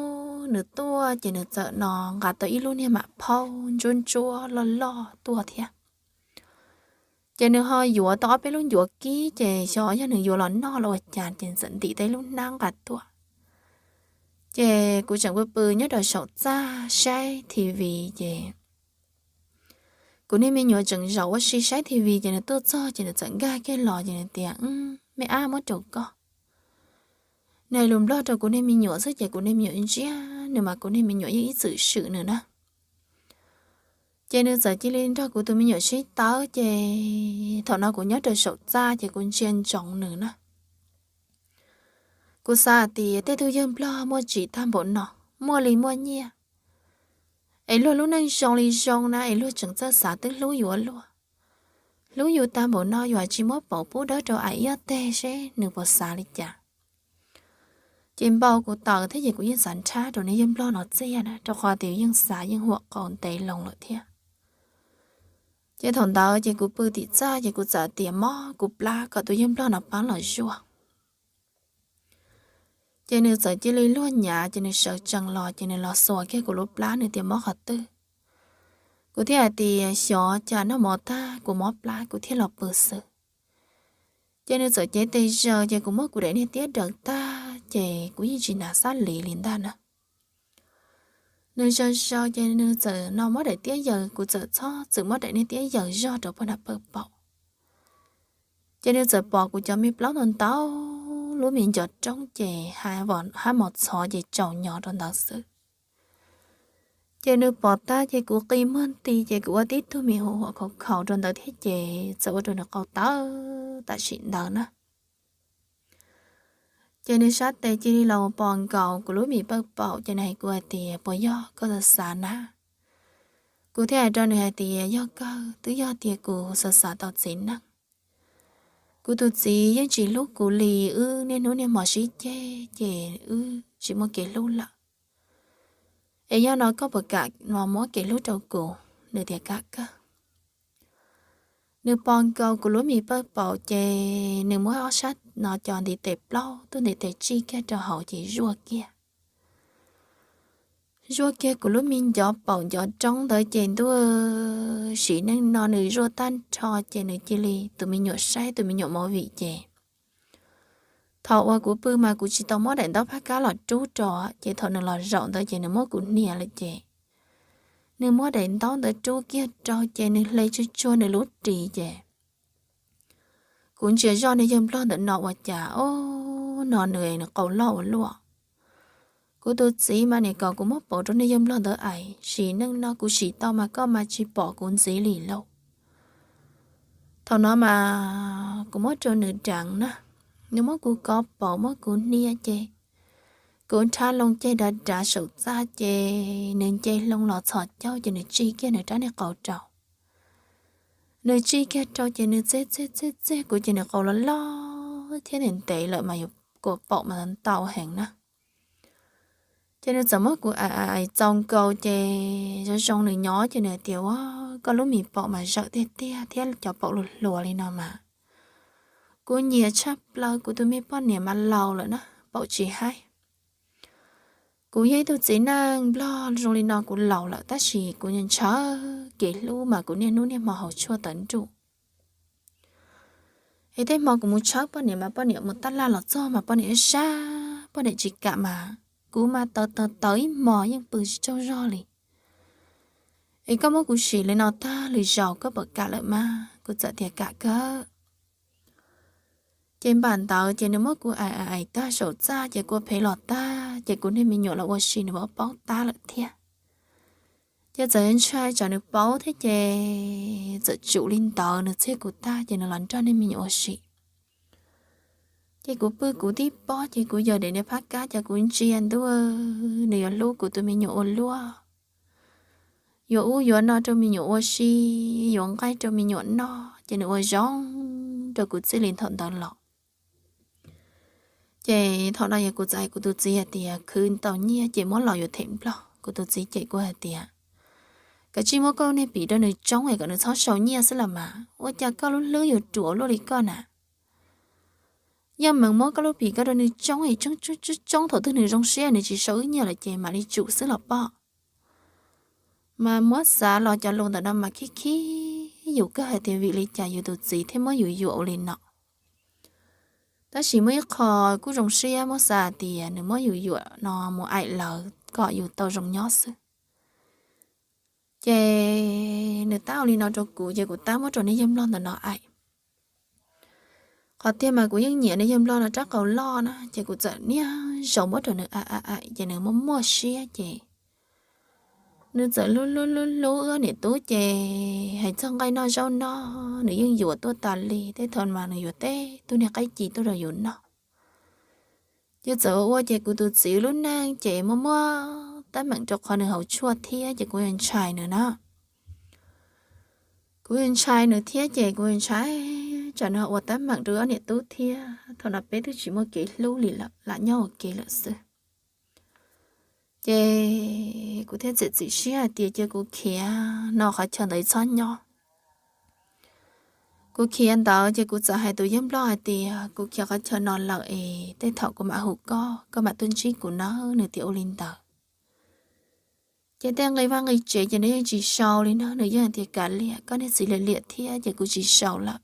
nws tuaj ces nws txawm no nqa tau ib lub niag mam phaub ntsuab ntsuab loj loj tuaj thiab. Ces nws ho yuav tau ob peb lub ncuav kib ces xyov yog nws yuav los noj los ua cas ces txawm ntim tau ib lub hnab nqa tuaj. Ces kuv tseem pw pw nyob rau saum txaj saib T V ces kuv niag me nyuam tseem zaum ua si saib T V ces nws tuaj txog ces nws txawm nkag kiag los ces nws tias, Me ab, muab rau koj. Nws hais lus nplog rau kuv niag me nyuam xwb ces kuv niag me nyuam ntsia nws mas kuv niag me nyuam yeej ib txwm swm nws na. Ces nws txawm cia li nrog kuv tus me nyuam sib tawb ces thaum no kuv nyob rau saum txaj ces kuv ntsia ntsoov nws na. Kuv xav hais tias tej tug yawg nplog muaj tsim tag npaum no, muaj li muaj nyiaj, es luag lub neej zoo li zoo na es luag tseem txawj xav twb hlub yus ua luaj. Hlub yus tag npaum no yus hais tsis muab pauv pub dawb rau aim ib ob teg seb nws puas xav li cas. Ces npau kuv taws thiab ces kuv yeej xav nrhab rau niag yawg nplog no txiag na rau qhov tias yeej xav yeej huam qau ntev loo lawm thiab. Ces thaum ntawd ces kuv pw tim txaj ces kuv txawm tias mob kuv plab kom tus yawg nplog no pab los zuaj. Ces nws txawm cia li luag nyav ces nws sawv tsees los ces nws los xuas kiag kuv lub plab nws tias mob qhov twg. Kuv thiaj hais tias xyov cas noj mov tag kuv mob plab kuv thiaj los pw xwb. Ces nws txawm cev tes zaws ces kuv muab kuv daim niag tiab daws tag ces kuv yeej tsis hnav xab lis li ntag na. Nws zaws zaws ces nws txawm no muab daim tiab yaws, kuv txawm txhob txwm muab daim niag tiab yaws zog rau puag nram pawg paum. Ces nws txawm pom kuv cov me plaub ntau ntau, lub me ncov roob ces hab mos txhov ces tsaus nyo rau ntawd xwb. Ces nws pom tag ces kuv qi muag nti ces kuv ua tib tug me hu huam khaus khaus rau ntawd thiab ces txawm ua rau nws qau tawv tam sim ntawd na. Ces nws sab tes cia li los pos nkaus kuv lub me pawg paum ces nws hais kuv hais tias puas yog koj xav xav na. Kuv thiaj hais rau nws hais tias yog kawg, twb yog tias kuv xav xav tau txiv neej. Kuv tus txiv yeej tsis hlub kuv li, wb niaj hnub niaj hmo sib ceg ces wb tsis muaj kev hlub lawm. Es yog no koj puas kam muab kev hlub rau kuv? Nws tias kam kawg. Nws pos nkaus kuv lub me pawg paum ces nws muab ob sab no cov ntiv tes plaub tug ntiv tes tsij kiag rau hauv ces zuaj kiag. Zuaj kiag kuv lub me ncov paum ncov roob ntawd ces ntuj, sim neej no nws zuaj tag nrho ces nws cia li, tus me nyuam saib tus me nyuam movie ces thaum uas kuv pw mas kuv tsis tau muab daim ntaub phab kab los rub rau, ces thaum nws los zaum ntawd ces nws muab kuv hnia lawm ces nws muab daim ntaub ntawd rub kiag rau ces nws hle tsuag tsuag nws lub ris ces kuv ntsia zoj niag yawg nplog ntawm no ua cas, o, no nws, nws qau loj ua luaj. Kuv tus txiv mas nim kom kuv muab pauv rau niag yawg nplog ntawd aim, sim neej no kuv sim tau mas koj mas tsis pom kuv ntxiv li lauj. Thaum no mas kuv muab rau nws deev na, nws muab kuv kov pauv muab kuv hnia ces kuv nrhab loo ceg dav dav saum txaj ces nws nce hlo los txhos caug ces nws tsij kiag nws rab niag qau rau. Nws tsij kiag rau ces nws txeg txeg txeg txeg kuv ces nws qau loj loj thiab ntev ntev lawm mas yuav kuam paum mas ntau heev na. Ces nws txawm muab kuv aim txaus nkaus ces zoo zoo nws nyob ces nws hais tias, Ua, koj lub me paum mas zawm tiag tiag thiab cov paum hluas hluas li no mas kuv nyiam tshaj plaws, kuv tus me poj niam mas laus lawm na, paum tsis haib. Kuv yog ib tug txiv neej nplog zoo li no kuv laus lawm tab sis kuv ntshaw kev hlub mas kuv niaj hnub niaj hmo haus tshuaj tawv nruj. Es tej hmo kuv mus tshawb poj niam mas poj niam mus tab laj los txog mas poj niam sab, poj niam tsis kam mas kuv mas tawv tawv tawv ib hmos yeej pw tsis tsaug zog li. Es koj muab kuv sim li no tag lwm zaus koj puas kam lawm mas? Kuv txawm tias kam kawg. Ces npam ntawd ces nws muab kuv aim aim tag saum txaj ces kua phev los tag ces kuv niag me nyuam los ua si nws paub tab lawm thiab. Ces txawm ntshai tsam nws paub thiab ces txawm tsum li ntawd nws txiag kuv tag ces nws los nrog niag me nyuam ua si. Ces kuv pw kuv tib pob ces kuv yawm daim niag phab kab ces kuv ntsia ntua nws yuav hlub kuv tus me nyuam ua luaj, yuav ub yuav no rau me nyuam ua si, yuav nqaij rau me nyuam noj ces nws ua zoo rau kuv txij li thaum ntawd los. Ces thaum no yog kuv txawm hais kuv tus txiv hais tias khwv tau nyiaj ces muab los yuav them nplog. Kuv tus txiv cem kuv hais tias, kav tsij muab koj niag pim rau nws tsoob es kom nws txhob sau nyiaj xwb los mas, ua cas koj lub hlwb yuav ruam luaj li koj na. Yog meem muab koj lub pim koj rau nws tsoob es tsoob tsoob tsoob thaum twg nws zoo siab nws tsis sau wb nyiaj lawm ces mam li tsum xwb los poj. Mas muab xav los cov lus ntawm no mas khib khib yus kawg hais tias vim li cas yus tus txiv thiaj muab yus yuam ua li no. Tab sis muaj ib qho kuj zoo siab muab xav tias nws muab yus yuam no mus aim lawv kom yus tau zoo nyob xwb. Ces nws tab ua li no rau kuv ces kuv tab muab rau niag yawg nplog ntawm no aim. Qhov tiag mas kuv yeej nyiam niag yawg nplog no rab qau loj na ces kuv txawm niaj zaus muab rau nws aim aim aim ces nws muaj muaj siab ces nws txawm hlub hlub hlub hlub wb niam tub ces hais txog nqaij noj zaub noj nws yeej yuav tuaj tas li, tej thaum mas nws yuav teb tug niag qaib ci tuaj rau yus noj. Ces txawm ua ua ces kuv tus txiv lub neej ces muaj muaj teeb meem rau qhov nws haus tshuaj thiab ces kuv yuav ntshai nws na. Kuv yuav ntshai nws thiab ces kuv yuav ntshai tsam nws ho ua teeb meem rau wb niam tub thiab. Thaum no peb twb tsis muaj kev hlub li lawm, lam nyob ua ke lawm xwb. Ces kuv thiaj txiav txim siab hais tias cia kuv khiav no qhov chaw ntawd txhob nyob. Kuv khiav ntawd ces kuv txawm hais tus yawg nplog hais tias kuv khiav qhov chaw no lawm es tej thaum kuv mam hu koj, koj mam tuaj ntsib kuv nawb. Nws tias ua li ntawd. Ces tej nqi vaj nqi tsev ces nws yeej tsis sau li no, nws yeej hais tias kav liam, koj niag txiv liam liam thiab ces kuv tsis sau lawm.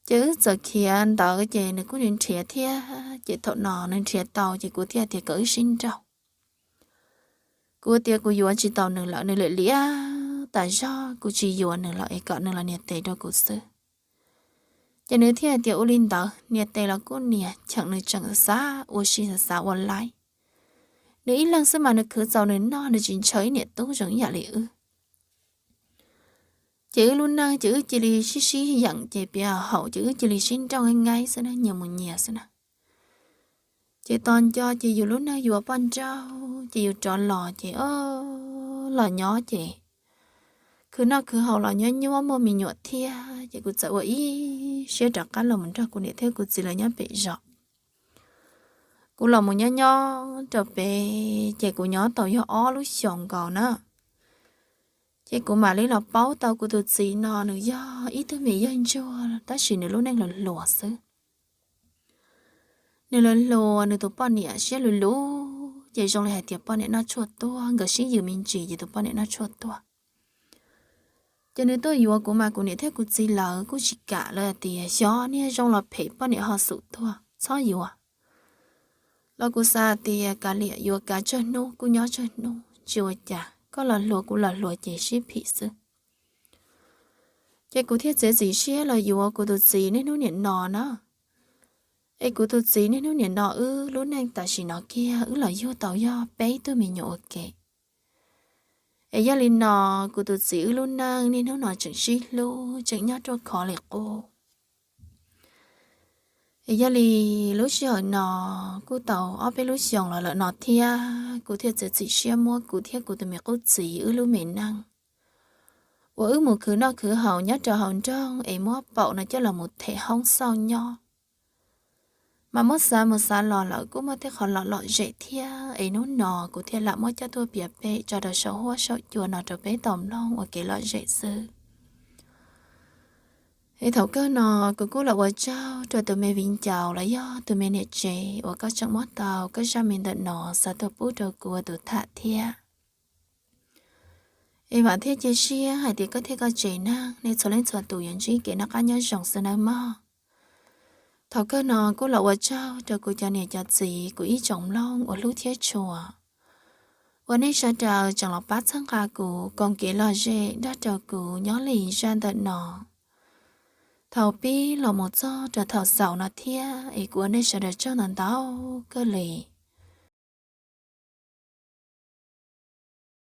Ces wb txawm khiav ntawd ces nws kuj nrhiav thiab ces thaum no nws nrhiav tau ces kuv thiaj tias kom wb sib nrauj. Kuv tias kuv yuav tsis tau nws lawm, nws liam liam tas zog, kuv tsis yuav nws lawm es kom nws los nias tes rau kuv xwb. Ces nws thiaj hais tias ua li ntawd, nias tes los kuj nias, cheem nws tseem xav ua si xav xav ua laib. Nws ib leeg xwb mas nws khwv txaus nws noj, nws tsis ntshaw ib niam tub zoo ib yam li wb. Ces wb lub neej ces wb cia li sib sib yeem ces piav haum ces wb cia li sib nrauj nqaij nqaij xwb na, nyias mus nyias xwb na. Ces tos nco ces yus lub neej yuav poj nrauj ces yus rov los ces o los nyob ces khwv noj khwv haus los nyob nyuaj muaj me nyuam thiab ces kuv txawm ua ib siab rov qab los mus nrog kuv niam thiab kuv txiv lawv nyob pem zos. Kuv los mus nyob nyob rau pem ces kuv nyob tau yog ob lub xyoos nkaus na. Ces kuv mam li los paub tau kuv tus txiv no nws yog ib tug me yawg ntsuag tab sis nws lub neej hluas hluas xwb. Nws hluas hluas, nws tus poj niam siab luv luv ces zoo li hais tias poj niam noj tshuaj tuag, nkawd sib yws me ntsis ces tus poj niam noj tshuaj tuag. Ces nws tuaj yuav kuv mas kuv niam thiab kuv txiv lawv kuj tsis kam, lawv hais tias xyov niag zoo los phem poj niam ho xum tuag txhob yuav. Los kuv xav tias kav liam, yuav kav tsawg hnub kuj nyob tsawg hnub tsis ua cas, koj los hluas kuv los hluas ces sib phim xwb. Ces kuv thiaj txiav txim siab los yuav kuv tus txiv niaj hnub niam no na. Es kuv tus txiv niaj hnub niam no wb lub neej tam sim no kiag wb los yug tau yog peb tug me nyuam ua ke. Es yog li no, kuv tus txiv wb lub neej niaj hnub no tseem sib hlub tseem nyob ruaj khov li qub. Es yog li lub sij hawm no kuj tau ob peb lub xyoos los lawm no thiab, kuv thiaj txiav txim siab muab kuv thiab kuv tus me qub txiv wb lub me neej uas wb mus khwv noj khwv haus nyob rau hauv nroog es muab paum no coj los mus them hoob xauj nyob. Mas muab xav mus xav los lawm kuj muaj tej qhov lom lom zem thiab, es hnub no kuv thiaj lam muab coj tuaj piav pem tso rau saum huab saum cua no rau peb tau mloog ua kev lom zem xwb. Es thaum kawg no kuv kuj los ua tsaug rau tus me viv ncaus los yog tus me niam tsev uas koj tseem muab tau koj zaj me ntawm no xa tuaj pub rau kuv ua tus tham thiab. Es vam thiab cia siab hais tias koj thiab koj tsev neeg nej txhua leej txhua tus yuav ntsib kev noj qab nyob zoo xwb nawb mog. Thaum kawg no kuj los ua tsaug rau kuv cov niam cov txiv kuv ib tsoom mloog uas hlub thiab tshua, uas nej sawv daws tseem los pab txhawb nqa kuv koom kev lom zem nrog rau kuv nyob li zaj ntawm no. Thaum pib los mus txog rau thaum xaus no thiab es kuv ua nej sawv daws tsaug ntau ntau kawg li.